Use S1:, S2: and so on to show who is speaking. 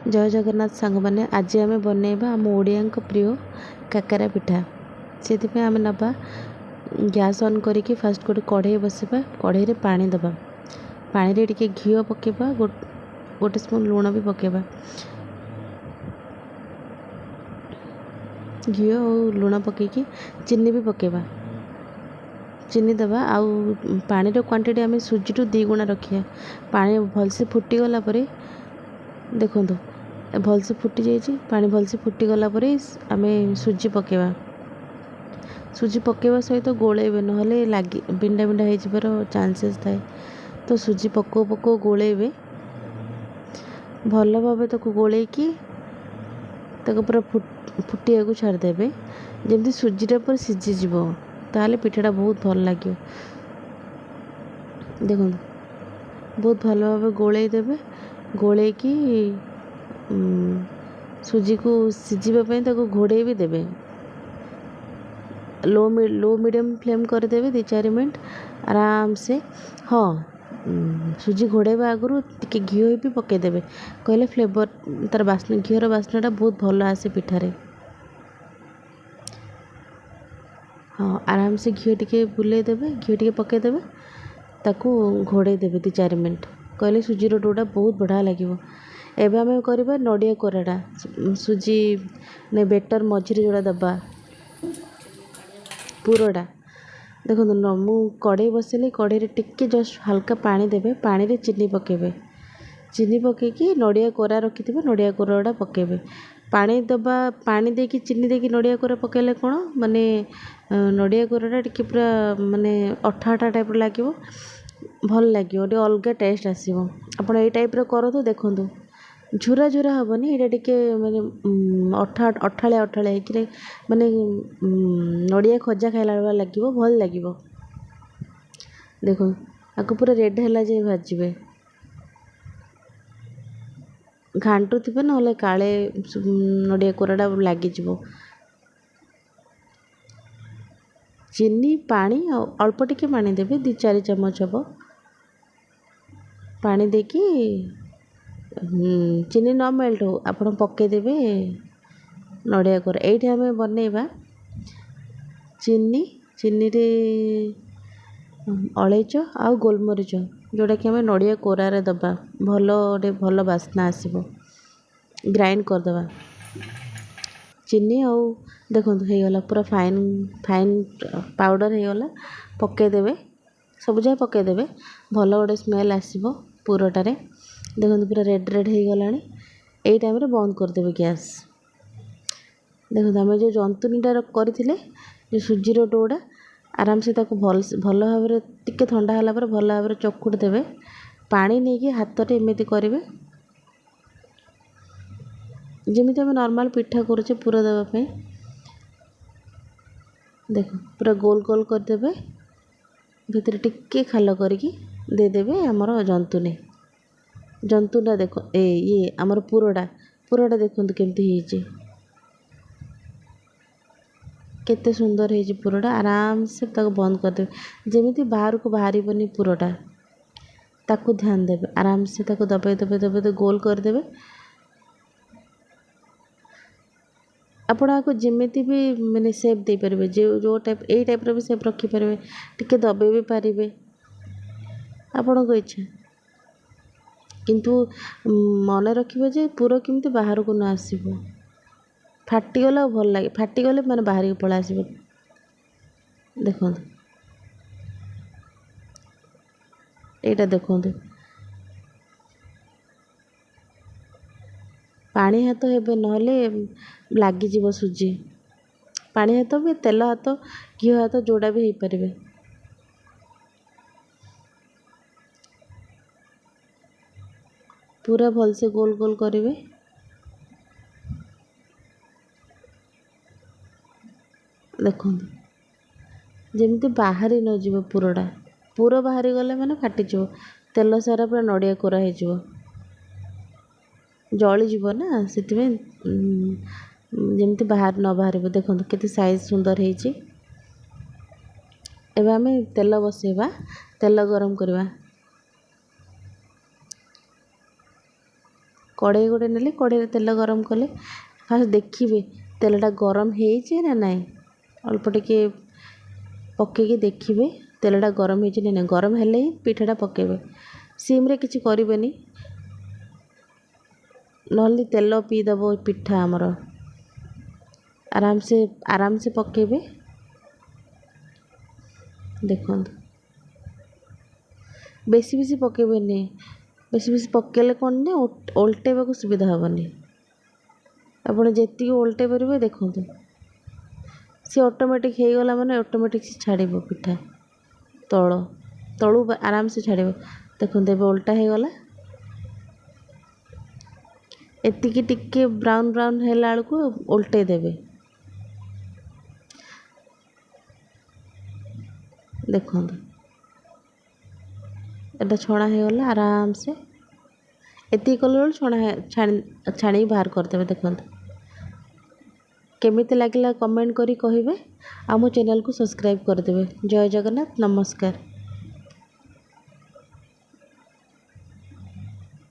S1: ଜୟ ଜଗନ୍ନାଥ ସାଙ୍ଗମାନେ, ଆଜି ଆମେ ବନେଇବା ଆମ ଓଡ଼ିଆଙ୍କ ପ୍ରିୟ କାକରା ପିଠା। ସେଥିପାଇଁ ଆମେ ନେବା ଗ୍ୟାସ୍ ଅନ୍ କରିକି ଫାଷ୍ଟ ଗୋଟେ କଢ଼େଇ ବସିବା। କଢ଼େଇରେ ପାଣି ଦେବା, ପାଣିରେ ଟିକେ ଘିଅ ପକାଇବା, ଗୋଟେ ସ୍ପୁନ୍ ଲୁଣ ବି ପକାଇବା। ଘିଅ ଆଉ ଲୁଣ ପକାଇକି ଚିନି ବି ପକାଇବା, ଚିନି ଦେବା। ଆଉ ପାଣିର କ୍ୱାଣ୍ଟିଟି ଆମେ ସୁଜିଠୁ 2 ଗୁଣା ରଖିବା। ପାଣି ଭଲସେ ଫୁଟିଗଲା ପରେ ଦେଖନ୍ତୁ ଭଲସେ ଫୁଟି ଯାଇଛି। ପାଣି ଭଲସେ ଫୁଟିଗଲା ପରେ ଆମେ ସୁଜି ପକାଇବା। ସୁଜି ପକାଇବା ସହିତ ଗୋଳେଇବେ, ନହେଲେ ଲାଗି ବିଣ୍ଡା ବିଣ୍ଡା ହେଇଯିବାର ଚାନ୍ସେସ୍ ଥାଏ। ତ ସୁଜି ପକାଉ ପକାଉ ଗୋଳେଇବେ ଭଲ ଭାବେ, ତାକୁ ଗୋଳେଇକି ତାକୁ ପୁରା ଫୁଟିବାକୁ ଛାଡ଼ିଦେବେ। ଯେମିତି ସୁଜିଟା ପୁରା ସିଝିଯିବ, ତାହେଲେ ପିଠାଟା ବହୁତ ଭଲ ଲାଗିବ। ଦେଖନ୍ତୁ ବହୁତ ଭଲ ଭାବେ ଗୋଳେଇ ଦେବେ। ଗୋଳେଇକି ସୁଜିକୁ ସିଝିବା ପାଇଁ ତାକୁ ଘୋଡ଼େଇ ବି ଦେବେ। ଲୋ ମିଡ଼ିୟମ୍ ଫ୍ଲେମ୍ କରିଦେବେ 2-4 ମିନିଟ୍ ଆରାମସେ। ହଁ, ସୁଜି ଘୋଡ଼େଇବା ଆଗରୁ ଟିକେ ଘିଅ ବି ପକାଇଦେବେ, କହିଲେ ଫ୍ଲେଭର୍ ତା'ର ବାସ୍ନା, ଘିଅର ବାସ୍ନାଟା ବହୁତ ଭଲ ଆସେ ପିଠାରେ। ହଁ, ଆରାମସେ ଘିଅ ଟିକେ ବୁଲେଇ ଦେବେ, ଘିଅ ଟିକେ ପକାଇଦେବେ, ତାକୁ ଘୋଡ଼େଇ ଦେବେ 2-4 ମିନିଟ୍, କହିଲେ ସୁଜିର ଡୋଟା ବହୁତ ବଢ଼ିଆ ଲାଗିବ। ଏବେ ଆମେ କରିବା ନଡ଼ିଆ କୋରାଟା, ସୁଜି ବେଟର୍ ମଝିରେ ଯେଉଁଟା ଦେବା ପୁରଟା। ଦେଖନ୍ତୁ ମୁଁ କଢ଼େଇ ବସେଇଲି, କଢ଼େଇରେ ଟିକେ ଜଷ୍ଟ ହାଲକା ପାଣି ଦେବେ, ପାଣିରେ ଚିନି ପକାଇବେ। ଚିନି ପକାଇକି ନଡ଼ିଆ କୋରା ରଖିଥିବେ, ନଡ଼ିଆ କୋରାଟା ପକାଇବେ। ପାଣି ଦେବା, ପାଣି ଦେଇକି ଚିନି ଦେଇକି ନଡ଼ିଆ କୋରା ପକାଇଲେ କ'ଣ ମାନେ ନଡ଼ିଆ କୋରାଟା ଟିକେ ପୁରା ମାନେ ଅଠା ଅଠା ଟାଇପ୍ର ଲାଗିବ, ଭଲ ଲାଗିବ, ଟିକେ ଅଲଗା ଟେଷ୍ଟ ଆସିବ। ଆପଣ ଏଇ ଟାଇପ୍ର କରନ୍ତୁ, ଦେଖନ୍ତୁ ଝୁରା ଝୁରା ହେବନି। ଏଇଟା ଟିକେ ମାନେ ଅଠା ଅଠାଳିଆ ଅଠାଳିଆ ହେଇକିରି ମାନେ ନଡ଼ିଆ ଖଜା ଖାଇଲା ଭଳିଆ ଲାଗିବ, ଭଲ ଲାଗିବ। ଦେଖନ୍ତୁ ଆକୁ ପୁରା ରେଡ଼୍ ହେଲା ଯାଏ ଭାଜିବେ, ଘାଣ୍ଟୁଥିବେ, ନହେଲେ କାଳେ ନଡ଼ିଆ କୋରାଟା ଲାଗିଯିବ। ଚିନି ପାଣି ଆଉ ଅଳ୍ପ ଟିକେ ପାଣି ଦେବେ, 2-4 ଚାମଚ ହେବ ପାଣି ଦେଇକି, ଚିନି ନ ମେଲ୍ଟ ହଉ ଆପଣ ପକାଇଦେବେ ନଡ଼ିଆ କୋରା। ଏଇଠି ଆମେ ବନେଇବା ଚିନି, ଚିନିରେ ଅଳେଇଚ ଆଉ ଗୋଲମରିଚ, ଯେଉଁଟାକି ଆମେ ନଡ଼ିଆ କୋରାରେ ଦେବା, ଭଲ ଗୋଟେ ଭଲ ବାସ୍ନା ଆସିବ। ଗ୍ରାଇଣ୍ଡ କରିଦେବା ଚିନି ଆଉ ଦେଖନ୍ତୁ ହେଇଗଲା ପୁରା ଫାଇନ୍ ଫାଇନ୍ ପାଉଡ଼ର ହେଇଗଲା। ପକାଇଦେବେ, ସବୁ ଯାଏ ପକାଇଦେବେ, ଭଲ ଗୋଟେ ସ୍ମେଲ୍ ଆସିବ ପୁରଟାରେ। ଦେଖନ୍ତୁ ପୁରା ରେଡ଼୍ ରେଡ଼୍ ହେଇଗଲାଣି। ଏଇ ଟାଇମ୍ରେ ବନ୍ଦ କରିଦେବେ ଗ୍ୟାସ୍। ଦେଖନ୍ତୁ ଆମେ ଯେଉଁ ଜନ୍ତୁଣିଟା କରିଥିଲେ, ଯେଉଁ ସୁଜିର ଡୋଟା, ଆରାମସେ ତାକୁ ଭଲ ଭାବରେ ଟିକେ ଥଣ୍ଡା ହେଲା ପରେ ଭଲ ଭାବରେ ଚକୁଟି ଦେବେ। ପାଣି ନେଇକି ହାତରେ ଏମିତି କରିବେ, ଯେମିତି ଆମେ ନର୍ମାଲ୍ ପିଠା କରୁଛେ ପୁର ଦେବା ପାଇଁ। ଦେଖ ପୁରା ଗୋଲ ଗୋଲ କରିଦେବେ, ଭିତରେ ଟିକେ ଖାଲ କରିକି ଦେଇଦେବେ ଆମର ଜନ୍ତୁଣି। ଜନ୍ତୁଣିଟା ଦେଖ, ଏ ଇଏ ଆମର ପୁରଟା, ପୁରଟା ଦେଖନ୍ତୁ କେମିତି ହେଇଛି, କେତେ ସୁନ୍ଦର ହେଇଛି ପୁରଟା। ଆରାମସେ ତାକୁ ବନ୍ଦ କରିଦେବେ, ଯେମିତି ବାହାରକୁ ବାହାରିବନି ପୁରଟା, ତାକୁ ଧ୍ୟାନ ଦେବେ। ଆରାମସେ ତାକୁ ଦବେଇ ଦବେଇ ଦବେଇ ଗୋଲ କରିଦେବେ। ଆପଣ ଆକୁ ଯେମିତି ବି ମାନେ ସେପ୍ ଦେଇପାରିବେ, ଯେଉଁ ଟାଇପ୍ ଏଇ ଟାଇପ୍ର ବି ସେପ୍ ରଖିପାରିବେ, ଟିକେ ଦବେଇ ବି ପାରିବେ, ଆପଣଙ୍କ ଇଚ୍ଛା। କିନ୍ତୁ ମନେ ରଖିବେ ଯେ ପୁର କେମିତି ବାହାରକୁ ନ ଆସିବ, ଫାଟିଗଲେ ଆଉ ଭଲ ଲାଗେ, ଫାଟିଗଲେ ମାନେ ବାହାରିକି ପଳେଇ ଆସିବ। ଦେଖନ୍ତୁ ଏଇଟା ଦେଖନ୍ତୁ, ପାଣି ହାତ ହେବେ, ନହେଲେ ଲାଗିଯିବ ସୁଜି। ପାଣି ହାତ ବି, ତେଲ ହାତ, ଘିଅ ହାତ, ଯେଉଁଟା ବି ହେଇପାରିବେ। ପୁରା ଭଲସେ ଗୋଲ ଗୋଲ କରିବେ। ଦେଖନ୍ତୁ ଯେମିତି ବାହାରି ନଯିବ ପୁରଟା, ପୁର ବାହାରିଗଲେ ମାନେ ଫାଟିଯିବ, ତେଲ ସାରା ପୁରା ନଡ଼ିଆ କୋରା ହେଇଯିବ, ଜଳିଯିବ ନା, ସେଥିପାଇଁ ଯେମିତି ବାହାରି ନ ବାହାରିବ। ଦେଖନ୍ତୁ କେତେ ସାଇଜ୍ ସୁନ୍ଦର ହେଇଛି। ଏବେ ଆମେ ତେଲ ବସେଇବା, ତେଲ ଗରମ କରିବା। କଢ଼େଇ ଗୋଟେ ନେଲି, କଢ଼େଇରେ ତେଲ ଗରମ କଲେ। ଫାଷ୍ଟ ଦେଖିବେ ତେଲଟା ଗରମ ହେଇଛି ନା ନାହିଁ। ଅଳ୍ପ ଟିକେ ପକେଇକି ଦେଖିବେ ତେଲଟା ଗରମ ହେଇଛି ନା ନାହିଁ। ଗରମ ହେଲେ ହିଁ ପିଠାଟା ପକେଇବେ। ସିମ୍ରେ କିଛି କରିବେନି, ନହେଲେ ତେଲ ପିଇଦେବ ପିଠା ଆମର। ଆରାମସେ ଆରାମସେ ପକେଇବେ। ଦେଖନ୍ତୁ, ବେଶୀ ବେଶୀ ପକେଇବେନି। ବେଶୀ ବେଶୀ ପକେଇଲେ କ'ଣ ନା ଓଲଟେଇବାକୁ ସୁବିଧା ହେବନି। ଆପଣ ଯେତିକି ଓଲଟେଇ ପାରିବେ, ଦେଖନ୍ତୁ ସେ ଅଟୋମେଟିକ୍ ହେଇଗଲା, ମାନେ ଅଟୋମେଟିକ୍ ସେ ଛାଡ଼ିବ ପିଠା ତଳ ତଳୁ ଆରାମସେ ଛାଡ଼ିବ। ଦେଖନ୍ତୁ, ଏବେ ଓଲଟା ହେଇଗଲା। ଏତିକି ଟିକେ ବ୍ରାଉନ୍ ବ୍ରାଉନ୍ ହେଲା ବେଳକୁ ଓଲଟେଇ ଦେବେ। ଦେଖନ୍ତୁ, ଏଇଟା ଛଣା ହେଇଗଲା ଆରାମସେ। ଏତିକି କଲାବେଳକୁ ଛଣା ଛାଣିକି ବାହାର କରିଦେବେ। ଦେଖନ୍ତୁ କେମିତି ଲାଗିଲା, କମେଣ୍ଟ କରି କହିବେ ଆଉ ମୋ ଚ୍ୟାନେଲକୁ ସବସ୍କ୍ରାଇବ୍ କରିଦେବେ। ଜୟ ଜଗନ୍ନାଥ, ନମସ୍କାର।